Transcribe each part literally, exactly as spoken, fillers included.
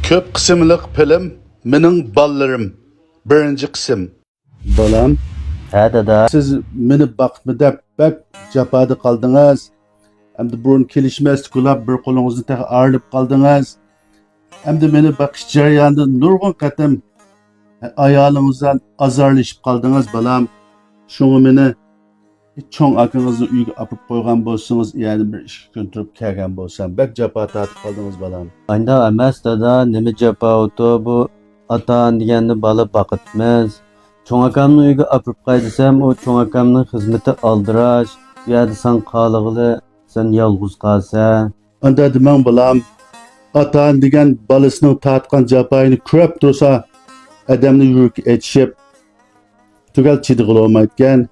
كۆپ قىسىملىق فىلىم مېنىڭ بالىلىرىم، بىرىنچى قىسىم. بالام. ھە، دادا. سىز مېنى باقىمەن دەپ بەك جاپادا قالدىڭىز. ئەمدى بۇرۇن كېلىشمەستىك بولۇپ، بىر قولىڭىزنى تېخى ئايرىلىپ قالدىڭىز. ئەمدى مېنى باقىش جەريانىدا نۇرغۇن قېتىم ئايالىڭىز بىلەن ئازارلىشىپ قالدىڭىز، بالام. شۇڭا مېنى چوڭ ئاكىڭىزنى ئۆيگە ئاپىرىپ قويغان بولسىڭىز، يەنە بىر ئىككى كۈن تۇرۇپ كەلگەن بولسام. بەك جاپا تارتىپ قالدىڭىز، بالام. ئانداق ئەمەس، دادا، نېمە جاپاۋۇتۇ بۇ؟ ئاتا-ئانا دېگەندە بالا باقىتىمىز. چوڭ ئاكامنى ئۆيگە ئاپىرىپ قوي دېسەم، ئۇ چوڭ ئاكامنىڭ خىزمىتى ئالدىراش، ئۇ يەردە سەن قالغىلى، سەن يالغۇز قالىسەن. ئانداق دېمەڭ، بالام. ئاتا-ئانا دېگەن بالىسىنىڭ تارتقان جاپايىنى كۆرۈپ تۇرسا، ئادەمنىڭ يۈرىكى ئېچىشىپ، تۈگەل چىدىغىلى بولمايدىكەن.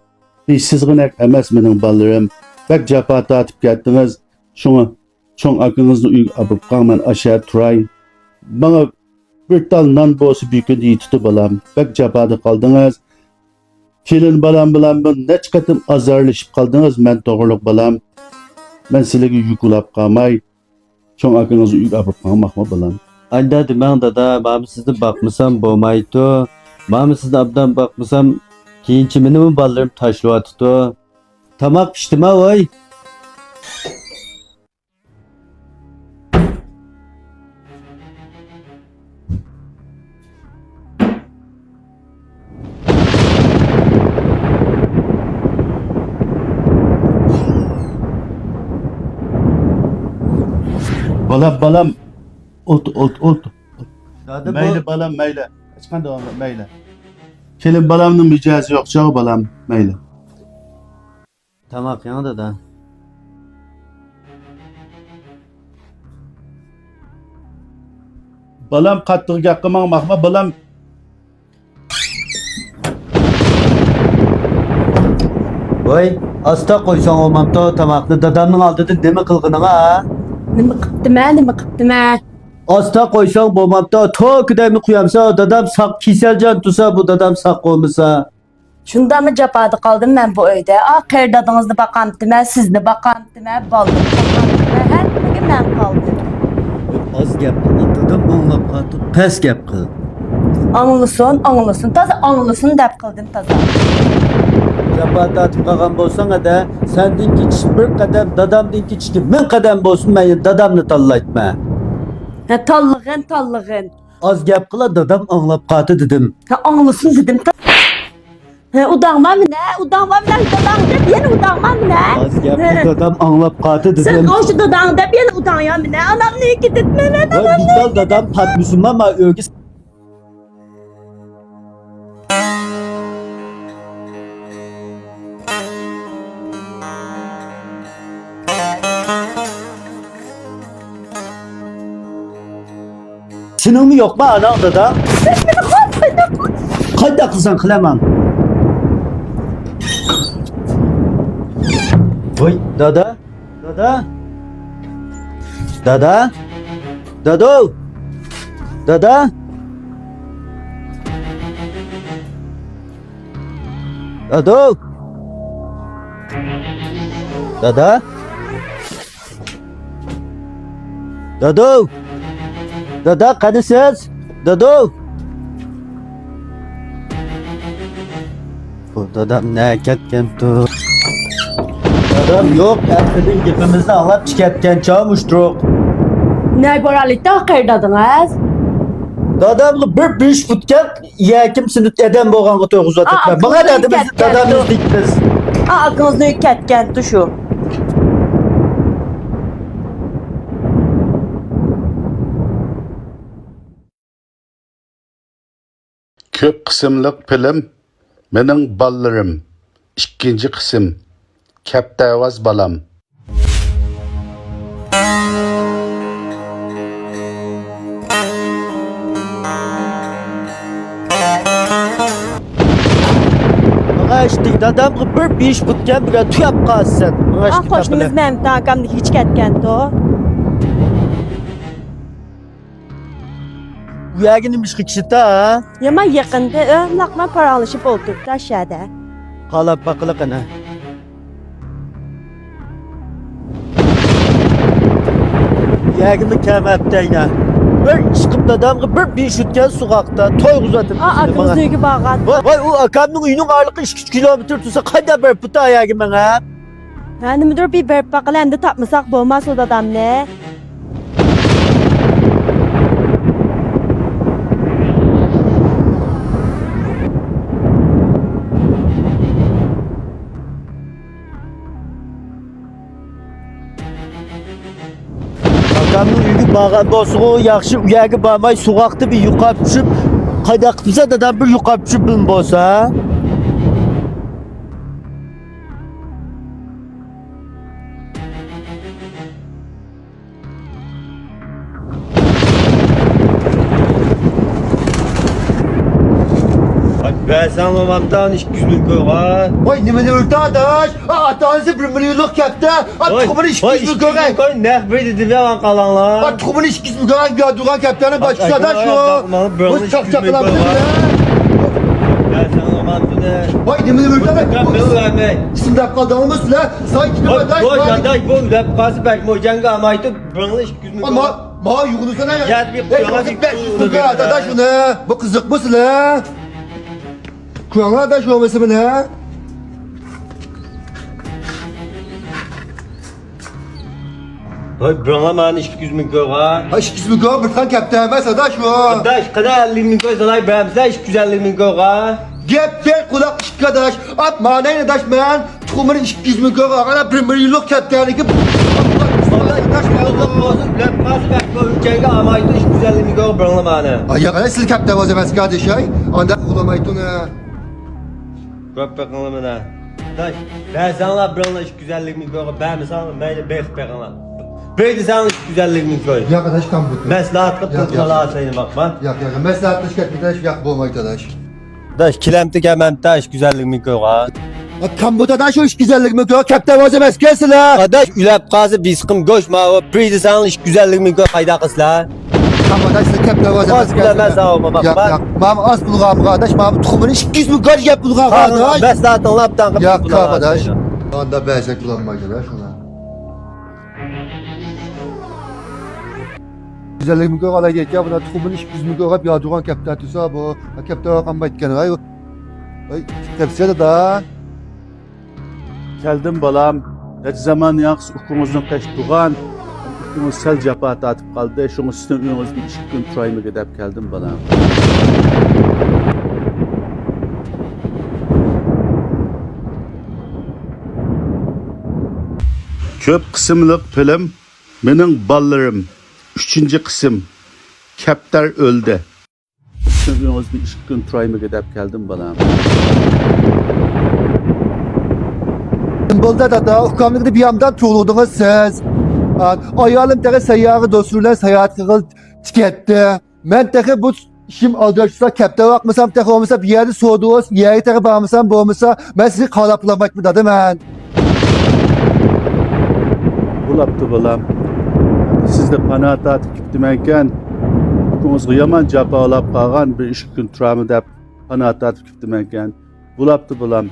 بىز سىزغىنەك ئەمەس، مېنىڭ بالىلىرىم. بەك جاپا تارتىپ كەتتىڭىز. شۇڭا چوڭ ئاكىڭىزنى ئۆيگە ئاپىرىپ قويۇڭ، مەن ئاشۇ يەردە تۇراي. ماڭا بىر تال نان بولسا بىر كۈندە يېتىدۇ، بالام. بەك جاپادا قالدىڭىز. كېلىن بالام بىلەن بىر نەچچە قېتىم ئازارلىشىپ قالدىڭىز، مەن توغرۇلۇق، بالام. مەن سىلەرگە يۈك بولاپ قالماي، چوڭ ئاكىڭىزنى ئۆيگە ئاپىرىپ قويۇڭ، ماقۇل، بالام. ئانداق دېمەڭ، دادا. مانا سىزنى باقمىسام بولمايدۇ. مانا سىزنى ئوبدان باقمىسام، كېيىنچە مېنىمۇ بالىلىرىم تاشلىۋېتىدۇ. تاماق پىشتىما، ۋاي؟ بالام، بالام. ئولتۇر، ئولتۇر، ئولتۇر. دادا، بۇ مەيلى، بالام، مەيلى. ھېچقانداق بولمايدۇ، مەيلى. كېلىن بالامنىڭ مىجەزى يوق چاغ، بالام، مەيلى. تاماق يەڭ، دادا. بالام، قاتتىق گەپ قىلماڭ، ماقۇل، بالام. ۋاي، ئاستا قويساڭ بولمامتۇ تاماقنى؟ دادامنىڭ ئالدىدا نېمە قىلغىنىڭ، ھە؟ نېمە قىپتىمەن، نېمە قىپتىمەن؟ ئاستا قويساڭ بولمامتۇ؟ توكىدەكمۇ قويامسەن؟ دادام ساق، كېسەلجان تۇرسا، بۇ دادام ساق بولمىسا. شۇنداقمۇ جاپادا قالدىم مەن بۇ ئۆيدە. ئا، قېرى دادىڭىزنى باقامتىمەن، سىزنى باقامتىمەن، بالىلىرىمنى باقامتىمەن، ھەممىگە مەن قالدىم. ئاز گەپ قىل، دادام ئاڭلاپ قالىدۇ، پەس گەپ قىل. ئاڭلىسۇن، ئاڭلىسۇن، تازا ئاڭلىسۇن دەپ قىلدىم تازا. جاپا تارتىپ قالغان بولساڭ، ھەدە، سەندىن كېچىشىپ بىر قەدەم، دادامدىن كېچىشكە مىڭ قەدەم بولسۇن، مەن يەنە دادامنى تاللايتتىم. ھە، تاللىغىن، تاللىغىن. ئاز گەپ قىلا، دادام ئاڭلاپ قالدى دېدىم. ھە، ئاڭلىسۇن دېدىم. ھە، ئۇداڭما مېنى، ئۇداڭما مېنى، داداڭ دەپ يەنە ئۇداڭما مېنى. ئاز گەپ قىل، دادام ئاڭلاپ قالدى دېدىم. سەن ئاشۇ داداڭ دەپ يەنە ئۇداڭيا مېنى، ئانامنى كېتىتمە مەن، ۋاي ئانامنى. بىتال دادام پاتمىسۇنما ما ئۆگە. سېنىڭمۇ يوقما ئاناڭ، داداڭ؟ قانداق قىلساڭ قىلە ماڭ. ۋاي، دادا. دادا. دادا. دادو. دادا. دادو. دادا. دادو. دادا، قېنى سىز؟ دادو. بۇ دادام نەگە كەتكەنتۇ؟ دادام يوق، ئەسلىدىن گېپىمىزنى ئاڭلاپ چىقىۋەتكەن چاغ مۇشتۇرۇق. نەگە بارالىدى قېرى دادىڭىز؟ دادامغا بىر بېشى پۈتكەن يەكىم سىنىپ ئادەم بولغانغا تويغۇزۇۋاتىپتىمەن. ماڭا دادىمىز، دادامىز دەيمىز. ئا، ئاكىڭىزنىڭ ئۆيىگە كەتكەنتۇ شۇ. كۆپ قىسىملىق فىلىم مېنىڭ بالىلىرىم، ئىككىنچى قىسىم، كەپتەۋاز بالام. ماڭا ئىشتىك دادامغا بىر بېشى پۈتكەن بىلەن تۇياپ قالىسەن. ماڭا ئىشتىك قوشنىمىز مەمتىن ئاكامنى ھېچ كەتكەنتۇ. ئۇ يەرگە نېمە ئىشقا كېتىپتۇ، ھە؟ يامان يېقىندا ئۆملەقمەن پاراڭلىشىپ ئولتۇرۇپتۇ ئاشۇ يەردە. قالاپ باقىلى قېنى. يەرگىمۇ كەلمەپتۇ ئەينە. بىر ئىشقا دادامغا بىر بېشى ئۆتكەن سوغۇقتا تويغۇزۇۋاتىمىز ئا، ئاكىمىزنىڭ ئۆيىگە بارغان. ۋاي، ۋاي، ئۇ ئاكامنىڭ ئۆيىنىڭ ئارىلىقى ئىككى ئۈچ كىلومېتىر تۇرسا، قانداق بېرىپ بۇ يەرگە ماڭا؟ ھە، نېمىدۇر بىر بېرىپ باقىلى، ئەمدى تاپمىساق بولماس ئۇ دادامنى. ئاكامنىڭ ئۆيىگە بارغان بولسىغۇ ياخشى، ئۇ يەرگە بارماي سوغۇقتا بىر يۇقاپ چۈشۈپ، قانداق قىلسا دادام بىر يۇقاپ چۈشۈپ بىلمە بولسا. بەرسەڭ بولمامدۇ ئىككى يۈز مىڭ كويغا؟ ۋاي، نېمىنى ئۆلتۈر ئاداش؟ ئا، ئاتا-ئانىسى بىر مىليونلۇق كەپتە. ئا، تۇخۇمىنى ئىككى يۈز مىڭ كويغا. نەق بېرىپ دېدىم يا، ماڭا قالاڭلار. ئا، تۇخۇمىنى ئىككى يۈز مىڭ كويغا بىر دۇرغان كەپتەنى باشقا ئاداش شۇ. بۇ چاقچاقلار بىلەن. بەرسەڭ بولمامدۇ. ۋاي، نېمىنى ئۆلتۈر ئاداش؟ ئىسىم دەپ قالدىڭمۇ سىلەر؟ ساي كېتىپ ئاداش. ۋاي، ئاداش، بۇ دەپ قالسا بەك موجاڭگا ئامايتىپ، بىرىڭلار ئىككى يۈز مىڭ كويغا. ما يۈگۈرۈسەنە يا. يەتمىش كويغا بىر يۈز مىڭ كويغا ئاداش ئۇنى. بۇ قىزىقمۇ سىلەر؟ كۆڭلى ئاداش بولمىسا بىلە. ھاي، بىرىڭلار مانا ئىككى يۈز مىڭ كويغا. ھا، ئىككى يۈز مىڭ كويغا بىر خىل كەپتە ئەمەس ئاداش ئۇ. ئاداش، قېنى ئەللىك مىڭ كوي سالاي بەرمىسە ئىككى يۈز ئەللىك مىڭ كويغا. گەپ بەر قۇلاق ئىككى ئاداش. ئاپ ماناينى ئاداش مەن. تۇخۇمىنى ئىككى يۈز مىڭ كويغا ئالغان بىر مىليونلۇق كەپتەرنىكى. ئاداش، بىلەپ قالسا بەك كۆرۈنچەيگە ئامايدۇ ئىككى يۈز ئەللىك مىڭ كويغا بىرىڭلار مانا. ئاي، ياق، سىز كەپتە بولسا ئەمەسكە ئاداش، ئاي. ئانداق ئۇلىمايتۇنى. كۆپ بېقىڭلار مانا. ئاداش، بەرسەڭلار بىرىڭلار ئىككى يۈز ئەللىك مىڭ كويغا، بەرمىسەڭلار مەيلى بېقىپ بېقىڭلار. بېرىسەڭلار ئىككى يۈز ئەللىك مىڭ كوي. ياق، ئاداش، كام بۇ. مەسلىھەت قىلىپ تۇرسىڭلار سەينى باقما. ياق، ياق، مەسلىھەتلىشىپ كەتمىدى، ياق، بولمايدۇ، ئاداش. ئاداش، كېلەمتى كەلمەمتى ئىككى يۈز ئەللىك مىڭ كويغا. كام بۇ، ئاداش، ئۇ ئىككى يۈز ئەللىك مىڭ كويغا كەپتە بولسا ئەمەسكەن سىلەر. ئاداش، ئۆلەپ قالسا بېسىقىم گۆش ماۋۇ، بېرىسەڭلار ئىككى يۈز ئەللىك مىڭ كوي قايدا قىلسىلەر. كام ئاداش، سىز كەپ دەۋازە ئاز بىلەن مەن ساۋۇ باقما. ياق، ياق. ماما ئاز پۇلغا ئالمىغان ئاداش، ماما تۇخۇمىنى ئىككى يۈز مىڭ كوي يەپ پۇلغا ئاداش. بەس داتىڭلاپ تاڭقىپ. ياق، كام ئاداش. ئاندا بەرسەك بولالمايدۇ ئاداش ئۇنى. يۈز ئەللىك مىڭ كوي ئالاي دەيدىكەن، بۇنى تۇخۇمىنى ئىككى يۈز مىڭ كويغا يادۇرغان كەپتە تۇرسا بۇ. كەپتە قالمايدىكەن ۋاي. ۋاي، تەپسىيە دادا. كەلدىم بالام. نەچچە زامان ياقسى ئۇكىڭىزنىڭ قېشىدا تۇرغان. ئۇكىڭىز سەل جاپا تارتىپ قالدى. شۇڭا سىزنىڭ ئۆيىڭىزدە ئىككى كۈن تۇرايمىكى دەپ كەلدىم بالام. كۆپ قىسىملىق فىلىم مېنىڭ بالىلىرىم. ئۈچىنچى قىسىم. كەپتەر ئۆلدى. سىزنىڭ ئۆيىڭىزدە ئىككى كۈن تۇرايمىكى دەپ كەلدىم بالام. بولدى دادا، ئۇكامنىڭكىدە بىيامدان تۇغۇلدىڭىز سىز. ئايالىم تېخى سەييارە دوستلىرى بىلەن ساياھەت قىلغىلى كەتتى. مەن تېخى بۇ ئىشىم ئالدىراش تۇرسا كەپتە باقمىسام، تېخى بولمىسا بىر يەردە سودا بولسۇن، يەرگە تېخى بارمىسام بولمىسا، مەن سىزگە قالاپ بولالمايتتىم دادا مەن. بولاپتۇ بالام. سىزدە پانا تارتىپ كېتىپتىمەنكەن، ئۇكىڭىزغا يامان جاپالاپ قالغان، بىر ئىككى كۈن تۇرامەن دەپ پانا تارتىپ كېتىپتىمەنكەن. بولاپتۇ بالام.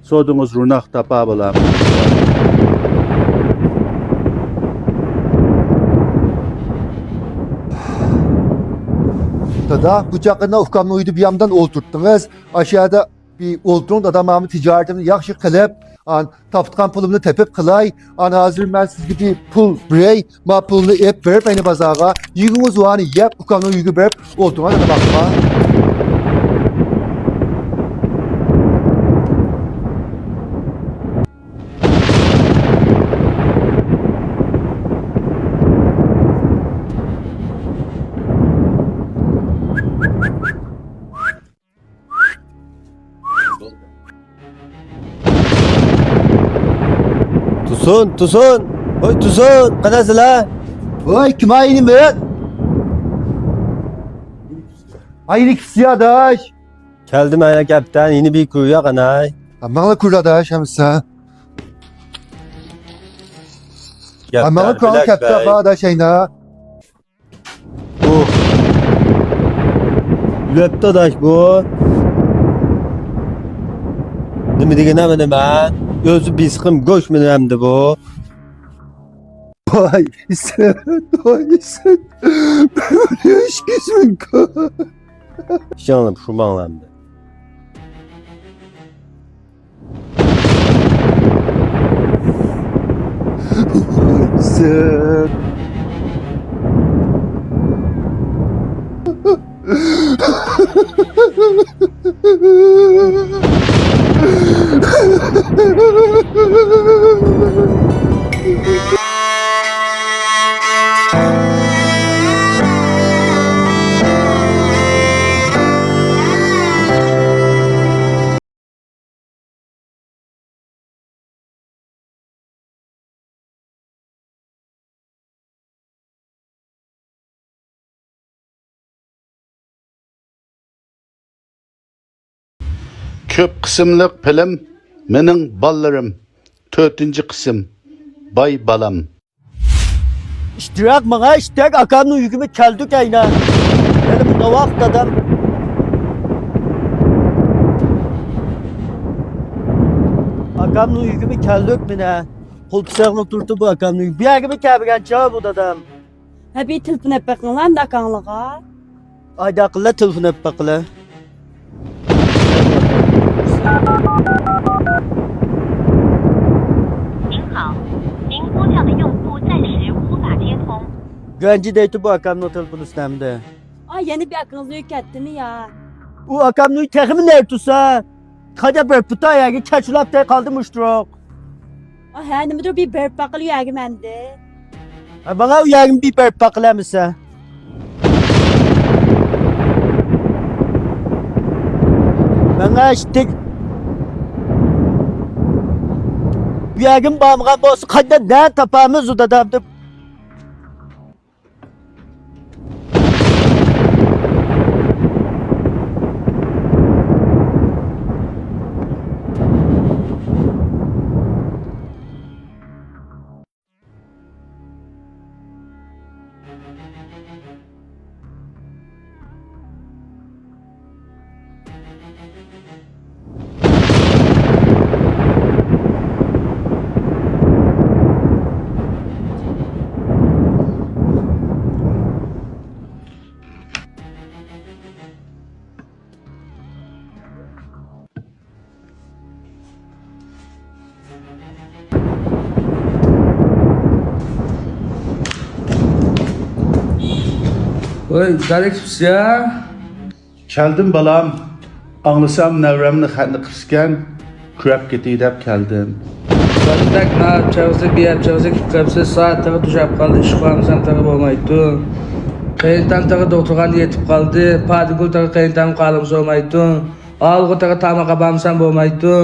سودىڭىز روناق تاپا بالام. دادا، بۇ چاغقىنا ئۇكامنىڭ ئۆيىدە بىيامدان ئولتۇرتتىڭىز. ئاشۇ يەردە بىر ئولتۇرۇڭ، دادا، مانا تىجارىتىمنى ياخشى قىلىپ، ئان، تاپقان پۇلۇمنى تېپىپ قىلاي. ئان، ھازىر مەن سىزگە بىر پۇل بېرەي. ما پۇلنى ئېلىپ بېرىپ، ئەينى بازارغا يېگۈڭىز ۋانى يەپ، ئۇكامنىڭ ئۆيىگە بېرىپ ئولتۇرۇڭ، دادا، باقما. تۇسۇن، تۇسۇن! ۋاي تۇسۇن، قانداقسىلەر؟ ۋاي كىم ئاينىمەن؟ ئاينى كىسى ئاداش. كەلدىم ئاينا كەپتەن، يېنى بىر كۈيە قاناي. ماڭلا كۈر ئاداش ھەمسە. ماڭلا كۈر كەپتە ئاداش ئاينا. بۇ ئۆلۈپتۇ ئاداش بۇ. نېمە دېگىنە مانا مەن؟ ئۆزى بېسىقىم گۆش مانا ئەمدى بۇ. ۋاي سەن، ۋاي سەن. مەن ئۆلۈشكە مۇمكىن. ئىشىڭلار شۇ ماڭلامدى. ۋاي سەن. كۆپ قىسىملىق فىلىم مېنىڭ بالىلىرىم، تۆتىنچى قىسىم، باي بالام. ئىشتىراك ماڭا ئىشتىراك، ئاكامنىڭ يۈكىمۇ كەلدۇق ئەينە. يەنە بۇ ناۋاق دادام. ئاكامنىڭ يۈكىمۇ كەلدۇق مېنە. قول پىساقنى تۇرتۇپ بۇ ئاكامنىڭ يۈكى. بۇ يەرگىمۇ كەلمىگەنچە بۇ دادام. ھە، بىر تېلېفون ئېلىپ بېقىڭلار ئەمدى ئاكاڭلارغا. ئايدا قىلە تېلېفون ئېلىپ بېقىلە. 您好，您拨叫的用户暂时无法接通。گەنجى دەيتتى بۇ ئاكامنىڭ تېلېفونى ئۈستەمدە. ئا، يەنە بىر ئاكىڭىزنىڭ ئۆيى كەتتىمۇ يا؟ ئۇ ئاكامنىڭ ئۆيى تېخىمۇ نەرە تۇرسا؟ قاچا بېرىپ بۇتا يەرگە چاچلاپ تەي قالدى مۇشتۇرۇق. ئا، ھە، نېمىدۇر بىر بېرىپ باقىلى يەرگە مەندە. ھە، ماڭا ئۇ يەرگە بىر بېرىپ باقىلە ئەمىسە. ماڭا ئىشتىك. بۇ يەرگە بارمىغان بولسا قانداق نە تاپامىز ئۇ دادام دەپ. ۋاي، دادە كېتىپسىز يا؟ كەلدىم بالام. ئاڭلىسام نەۋرەمنى خەتنە قىپسىكەن، كۆرەپ كېتەي دەپ كەلدىم. دادىدەك ماڭا چىغىزى بىيەپ چىغىزى كېلىپ قېلىپسىز، سائەت تېخى توشاپ قالدى، ئىشقا بارمىسام تېخى بولمايتتى. قېيىنتام تېخى دوختۇرخانىدا يېتىپ قالدى، پادىگۈل تېخى قېيىنتامغا قالمىسا بولمايتتى. ئاۋۇلغا تېخى تاماققا بارمىسام بولمايتتى.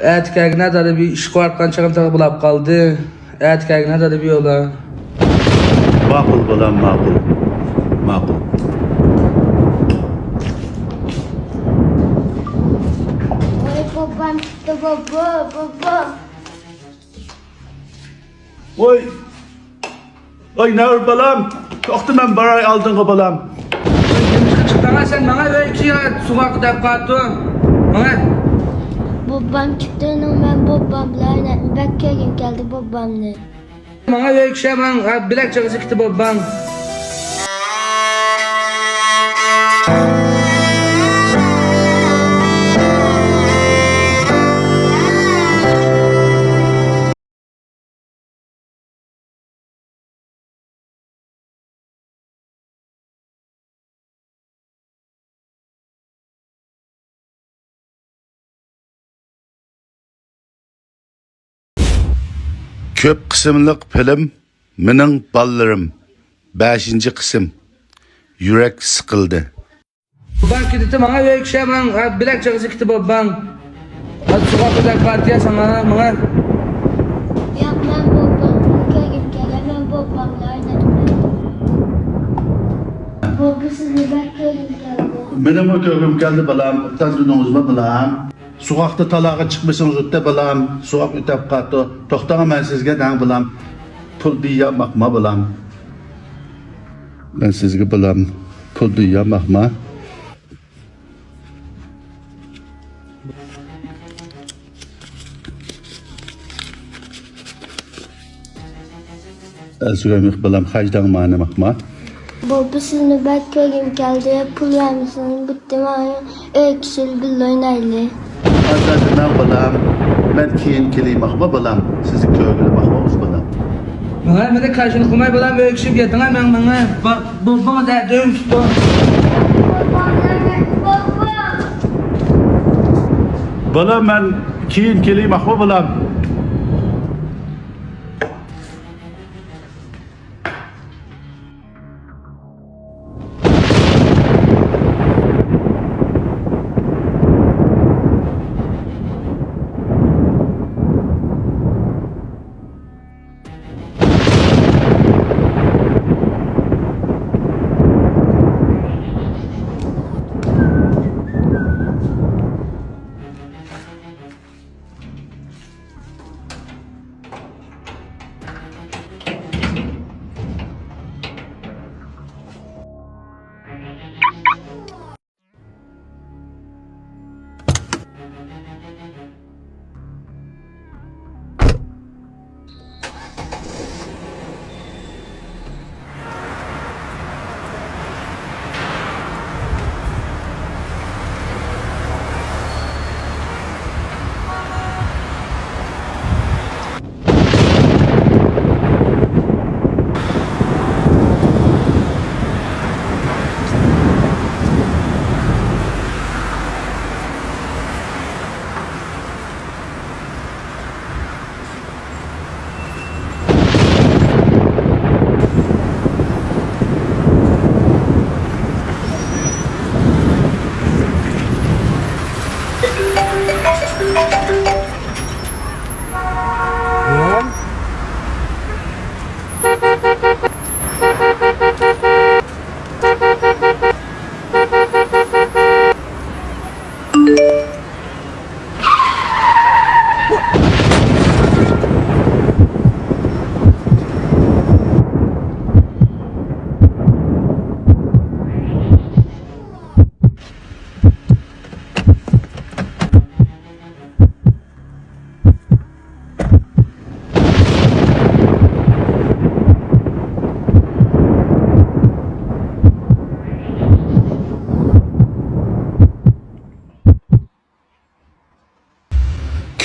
ئەتە كەلگىنە دادا بىر ئىشقا بارغان چېغىم تېخى بولاپ قالدى. ئەتە كەلگىنە دادا بىر يولا. ماقۇل بالام، ماقۇل. ماقۇل. ۋاي بابام كېتتى، بابا، بابا. ۋاي. ۋاي نەۋرە بالام، توختا مەن باراي ئالدىڭغا بالام. نېمىشقا چىقتىڭ سەن؟ ماڭا ئۆيگە سوغۇققا دەپ قالدىڭ. ماڭا. بوبام كېتىپ مەن بوبام بىلەن ئوينايمەن. بەك كۆرگۈم كەلدى بوبامنى. ماڭا ئۆيگە ماڭ، بىلەك چىغىسى كېتىپ بوبام. كۆپ قىسىملىق فىلىم مېنىڭ بالىلىرىم، بەشىنچى قىسىم. يۈرەك سىقىلدى. بوبام كېتىپتۇ، ماڭا ئۆيگە كىشى ماڭ، بىلەك چىغىسى كېتىپ بوبام. ھازىر سوغۇققا دەپ بارتىيە ساڭا، ماڭا. ياق، مەن بوبامنى كۆرگۈم كەلگەن، مەن بوبامنى ئايلىنىپ. بوبا سىزنى بەك كۆرگۈم كەلدى. مېنىڭمۇ كۆرگۈم كەلدى بالام، ئوبدان تۇردىڭىزمۇ بالام؟ سوغۇقتا تالاغا چىقمىسىڭىز ئۆتتى بالام، سوغۇق ئۆتەپ قاپتۇ. توختاڭ، مەن سىزگە دەڭ بالام. پۇل دېيەم باقما بالام. مەن سىزگە بالام پۇل دېيەم باقما. ئەلسىگەيمىخ بالام، خەجدەڭ مانىماقما؟ بابا، سىزنى بەك كۆرگۈم كەلدى. پۇل بەرمىسىڭىز بىتتى، ماڭا ئۆي كىشىلەر بىللە ئوينايلى. ئازادە ماڭ بالام، مەن كېيىن كېلەيماقما بالام، سىزنى كۆرگىلىماقما ئۇز بالام. ماڭا مېنى كاشىنى قىلماي بالام، ئۆي كىشىلەر يېتىڭە ماڭ ماڭا. با-، بابا، دەدىم، بابا. بالام، مەن كېيىن كېلەيماقما بالام.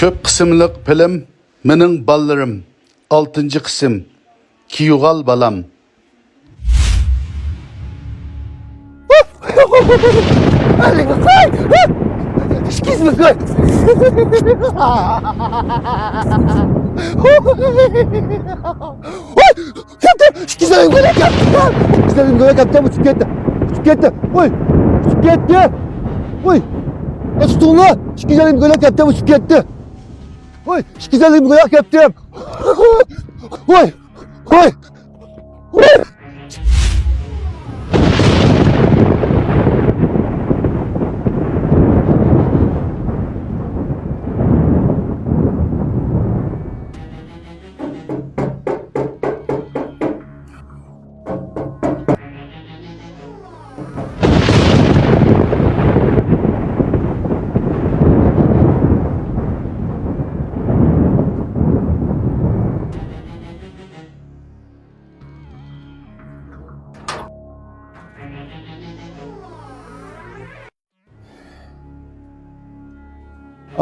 كۆپ قىسىملىق فىلىم مېنىڭ بالىلىرىم، ئالتىنچى قىسىم، كىيۇغال بالام. كەپتىم! ئىككى زەربە گۆلەك كەپتىم! ئىككى زەربە گۆلەك كەپتىم، ئۇچۇپ كەتتى! ئۇچۇپ كەتتى! ۋوي! ئۇچۇپ كەتتى! ۋوي! ئە، تۇتۇڭلار! ئىككى زەربە گۆلەك كەپتىم، ئۇچۇپ كەتتى! ۋوي! ئىككى زەربە گۆلەك كەپتىم! ۋوي! ۋوي! ۋوي!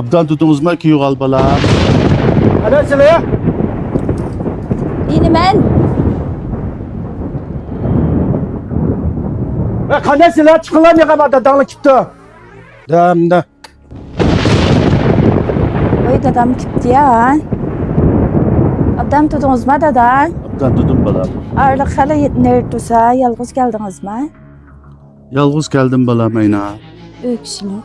ئابدان تۇتۇڭىزما، كىيۇغال بالا؟ قانداق سىلەر؟ يەنە مەن. ۋە قانداق سىلەر؟ چىقىڭلار، مېغا داداڭلار كېپتۇ. دەمدە. ۋاي، دادام كېپتۇ يا. ئابدان تۇتۇڭىزما، دادا؟ ئابدان تۇتۇم، بالام. ئارىلىق خېلى نېرى تۇرسا، يالغۇز كەلدىڭىزما؟ يالغۇز كەلدىم، بالام، ئەينا. ئۆي كىشىلەر.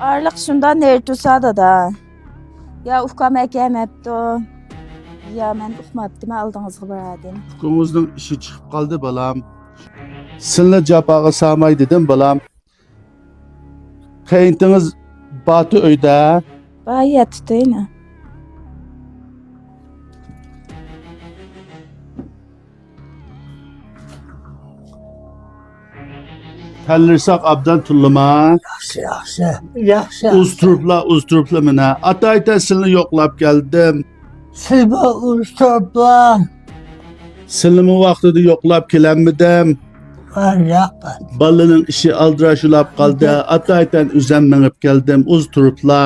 ئارىلىق شۇنداق نېرى تۇرسا، دادا. يا ئۇكام ئەكەلمەپتۇ، يا مەن ئۇقماپتىمەن، ئالدىڭىزغا باراردىم. ئۇكىڭىزنىڭ ئىشى چىقىپ قالدى، بالام. سىلنى جاپاغا سالماي دېدىم، بالام. قېيىنتىڭىز باتۇ ئۆيدە؟ بار، ياتىتى ئەينا. تەللىساق ئابدان تۇللىما. ياخشى، ياخشى. ياخشى. ئۇز تۇرۇپلا، ئۇز تۇرۇپلا مانا. ئاتايتەن سىلىنى يوقلاپ كەلدىم. سىلمۇ ئۇز تۇرۇپلا. سىلىنىمۇ ۋاقتىدا يوقلاپ كېلەلمىدىم. ۋاي، ياق. بالىنىڭ ئىشى ئالدىراش بولاپ قالدى. ئاتايتەن ئۆزۈم مېڭىپ كەلدىم، ئۇز تۇرۇپلا.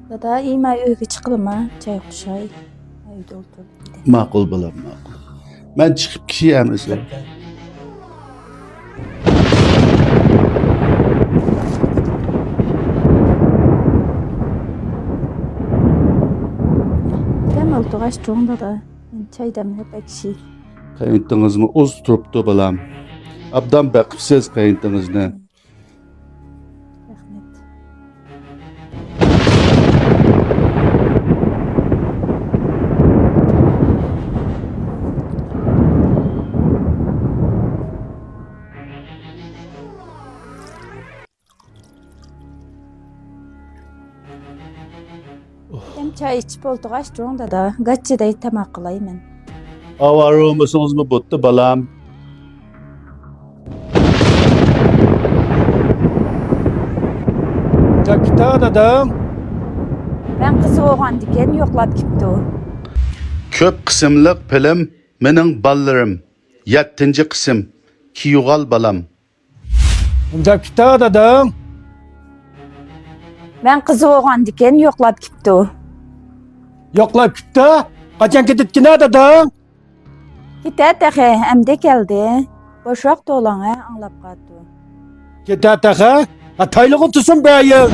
دادا، ئى، مەن ئۆيگە چىقىلىما، چاي قۇشاي. ئۆيدە ئولتۇر. ماقۇل، بالام، ماقۇل. مەن چىقىپ كېتىشى ئەمەس. دەم ئولتۇرغاچ تۇرۇڭ، دادا. مەن چاي دەملەپ ئەكشى. قېيىنتىڭىزمۇ ئۇز تۇرۇپتۇ، بالام. ئابدان بېقىپسىز قېيىنتىڭىزنى. رەھمەت. دەم چاي ئىچىپ ئولتۇرغاچ تۇرۇڭ، دادا. گاچچىدەي تاماق قىلاي مەن. ئاۋارە بولمىسىڭىزمۇ بوپتۇ، بالام. قاچان كېتە داداڭ؟ مەن قىزى بولغاندىكىن يوقلاپ كېپتۇ. كۆپ قىسىملىق فىلىم مېنىڭ بالىلىرىم. يەتتىنچى قىسىم. كىيۇغال بالام. قاچان كېتە داداڭ؟ مەن قىزى بولغاندىكىن يوقلاپ كېپتۇ. يوقلاپ كېپتۇ؟ قاچان كېتىدىكىن داداڭ؟ كېتە تېخى، ئەمدى كەلدى. بوشراق توۋلاڭ، ھە، ئاڭلاپ قالىدۇ. كېتە تېخى؟ ھە، تايلىغۇن تۇرسۇن بىر يىل.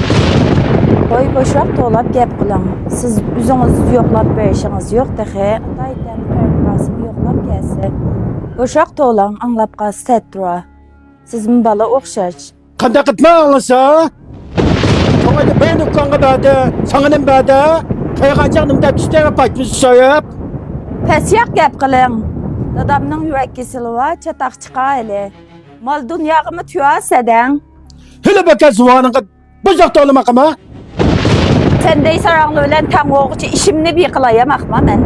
قوي، بوشراق توۋلاپ گەپ قىلىڭ. سىز ئۆزىڭىز يوقلاپ بېرىشىڭىز يوق تېخى. ئاتايتەن قېرىنداشىمۇ يوقلاپ كەلسە. بوشراق توۋلاڭ، ئاڭلاپ قالسا تەتۈرە. سىزمۇ بالا ئوخشاش. قانداق قىلىپ ئاڭلىسا؟ شۇڭا بىر دۇكانغا بەردى، ساڭا نېمە بەردى؟ قېرىغانچاق نېمە دەپ چۈشتى، پاچمىسى سويۇپ؟ پەسرەك گەپ قىلىڭ. دادامنىڭ يۈرەك كېسىلى بار، چاتاق چىقار ھېلى. مال دۇنياغىمۇ تۇيا سەدەڭ. ھېلى بەكەر زۇۋانىڭغا بوشراق توۋلىماقما؟ سەندەي ساراڭلار بىلەن تەڭ بولغۇچە ئىشىمنى بىر قىلايماقما مەن.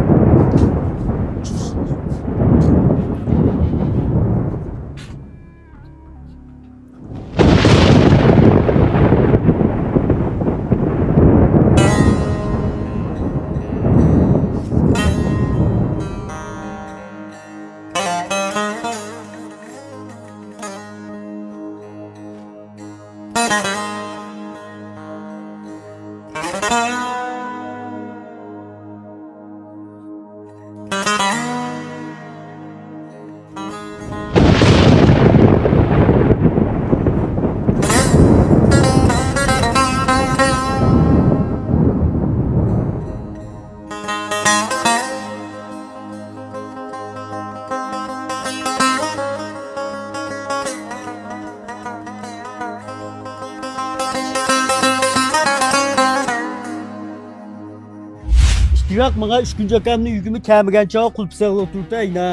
ئىشتىراك ماڭا ئۈچ كۈنجى ئاكامنى ئۆيگىمۇ كەلمىگەن چاغ قۇلۇپ سېغىلىپ تۇرۇپتۇ ئەينە.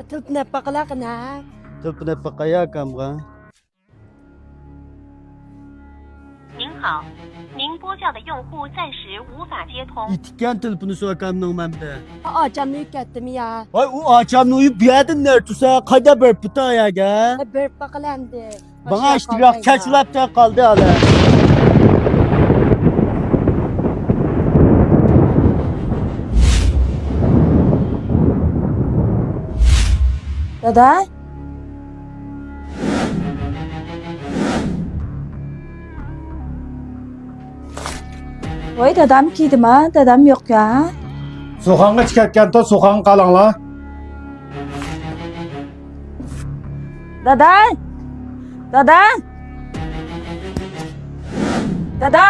تېلېفون ئەپ باقىلا قېنى. تېلېفون ئەپ باقاي ئاكامغا. 您好，您拨叫的用户暂时无法接通。ئېتىكەن تېلېفونى شۇ ئاكامنىڭ مەندە. ئاچامنى ئۆيگە كەتتىم يا. ۋاي، ئۇ ئاچامنى ئۆيى بۇ يەردىن نەرە تۇرسا، قايدا بېرىپتۇ ئايەرگە؟ بېرىپ باقىلا ئەمدى. ماڭا ئىشتىراك كەچ بولاپتۇ قالدى ھالە. دادا؟ ۋاي، دادام كىردىما؟ دادام يوق يا. سۇخانغا چىقىپ كەتكەنتۇ، سۇخانغا قالاڭلار. دادا! دادا! دادا!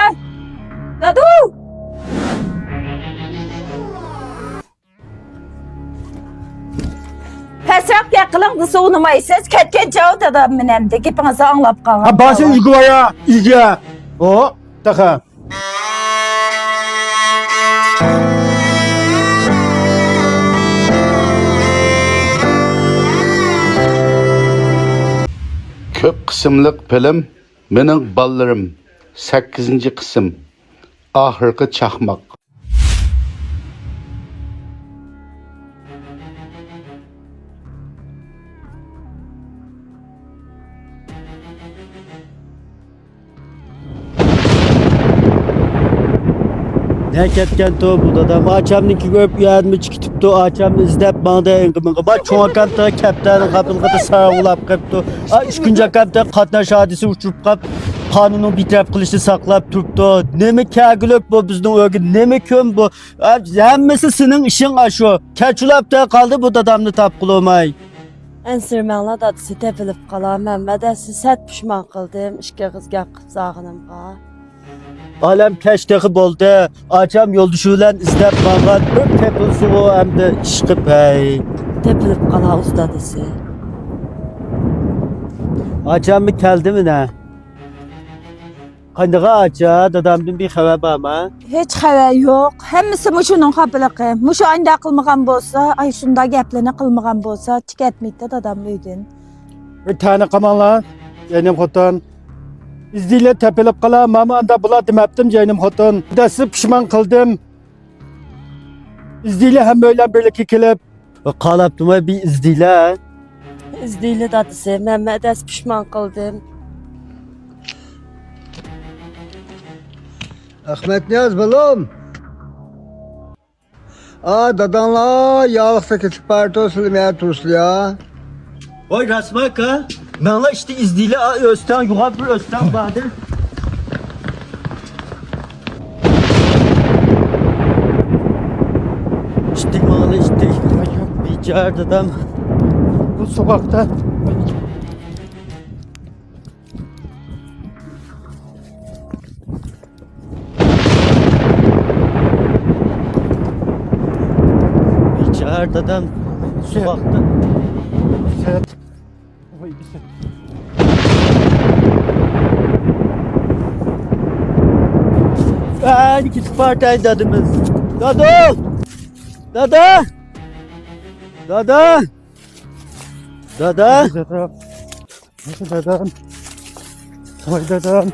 دادۇ! پەسرەك گەپ قىلىڭ دېسە ئۇنىمايسىز. كەتكەن چاغ دادام مېنى ئەمدى گېپىڭىزنى ئاڭلاپ قالغان. ھە، بارسا ئۆيگە بار يا، ئۆيگە. ئو، تېخى. كۆپ قىسىملىق فىلىم مېنىڭ بالىلىرىم، سەككىزىنچى قىسىم، ئاخىرقى چاقماق. كەتكەنتۇ بۇ دادام. ئاچامنىڭكى كۆرۈپ، ئۇ يەردىمۇ چىقىپ كېتىپتۇ. ئاچام ئىزدەپ ماڭدى ئېڭىمىغا. بار چوڭ ئاكام تېخى كەپتەرنىڭ قاپىلىقىدا ساراڭ ئۇلاپ قېپتۇ. ئا، ئۈچ كۈنجى ئاكام تېخى قاتناش ھادىسىسى ئۇچۇرۇپ قاپ، قانۇننىڭ بىتەرەپ قىلىشىنى ساقلاپ تۇرۇپتۇ. نېمە كەلگۈلۈك بۇ بىزنىڭ ئۆيگە، نېمە كۈن بۇ؟ ئا، ھەممىسى سېنىڭ ئىشىڭ ئاشۇ. كەچ ئۇلاپ قالدى بۇ دادامنى تاپقىلى بولماي. ئەنسىرىمەڭلار دادىسى، تېپىلىپ قالا. مەنمۇ دەسسە سەت پۇشمان قىلدىم ئىككى ئېغىز گەپ قىلىپ سالغىنىمغا. ئالەم كەچ تېخى بولدى. ئاچام يولدىشى بىلەن ئىزدەپ ماڭغان، بىر تېپىلسىغۇ ئەمدى ئىشقىپ ھەي. تېپىلىپ قالا ئۇز دادىسى. ئاچاممۇ كەلدىمۇ نە؟ قاندىغا ئاچا، دادامدىن بىر خەۋەر بارمۇ؟ ھېچ خەۋەر يوق. ھەممىسى مۇشۇنىڭ قاپىلىقى. مۇشۇ ئانداق قىلمىغان بولسا، ئاي شۇنداق گەپلىرىنى قىلمىغان بولسا، چىقەتمەيتتى دادام ئۆيدىن. بىر تەنە قاماڭلار، جەينىم خوتۇن. ئىزدىيلى تېپىلىپ قالا، ماما ئاندا بۇلا دېمەپتىم، جەينىم خوتۇن. دەسسە پۇشمان قىلدىم. ئىزدىيلى ھەممە ئۆيلەن بىرلىككە كېلىپ. قالاپتىمۇ بىر ئىزدىيلى. ئىزدىيلى دادىسى، مەنمۇ دەسسە پۇشمان قىلدىم. ئەخمەتنىياز بالام. ئا، داداڭلار ياغلىقتا كېتىپ بارىدۇ، سىلەر مەيەردە تۇرسىلەر يا؟ ۋاي، راستمۇ ئاكا؟ ماڭلا ئىشتە ئىزدىيلى، ئا، ئۆستەڭ، يوغان بىر ئۆستەڭ باردى. ئىشتە ماڭلا، ئىشتە. بىچارە دادام. بۇ سوغۇقتا. بىچارە دادام سوغۇقتا. ئەنە كېتىپ بارتاي دادىمىز. دادا! دادا! دادا! دادا! دادا! دادام. ۋاي دادام.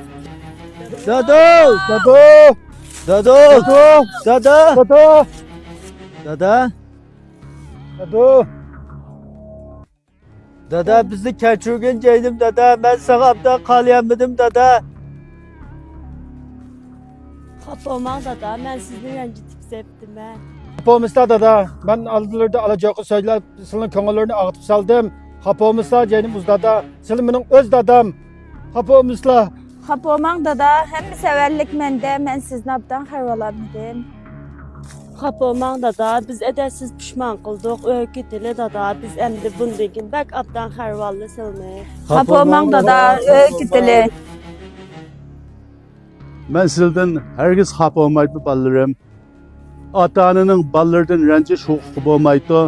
دادو! دادو! دادو! دادو! دادا! دادا! دادو! دادو! دادا، بىزنى كەچۈرگىن جەينىم دادا، مەن ساڭا ئابدان قالىيالمىدىم دادا. خاپا بولماڭ دادا، مەن سىزنى رەنجىتىپ سەپتىمەن. خاپا بولمىسىلا دادا، مەن ئالدىلىرىدا ئالا جوقا سۆزلەپ سىلىنىڭ كۆڭۈللىرىنى ئاغرىتىپ سالدىم. خاپا بولمىسىلا جېنىم ئۇز دادا، سىلى مېنىڭ ئۆز دادام. خاپا بولمىسىلا. خاپا بولماڭ دادا، ھەممە سەۋەنلىك مەندە، مەن سىزنى ئابدان خەۋەرلەرمىدىم. خاپا بولماڭ دادا، بىز ئەدەپسىز پۇشمان قىلدۇق، ئۆيگە كېتىلى دادا، بىز ئەمدى بۇندىن كېيىن بەك ئابدان خەۋەرلەرلى سىلىنى. خاپا بولماڭ دادا، ئۆيگە كېتىلى. مەن سىلىدىن ھەرگىز خاپا بولمايمەن بالىلىرىم. ئاتا-ئانىنىڭ بالىلىرىدىن رەنجىش ھوقۇقى بولمايدۇ.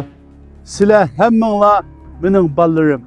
سىلەر ھەممىڭلار مېنىڭ بالىلىرىم.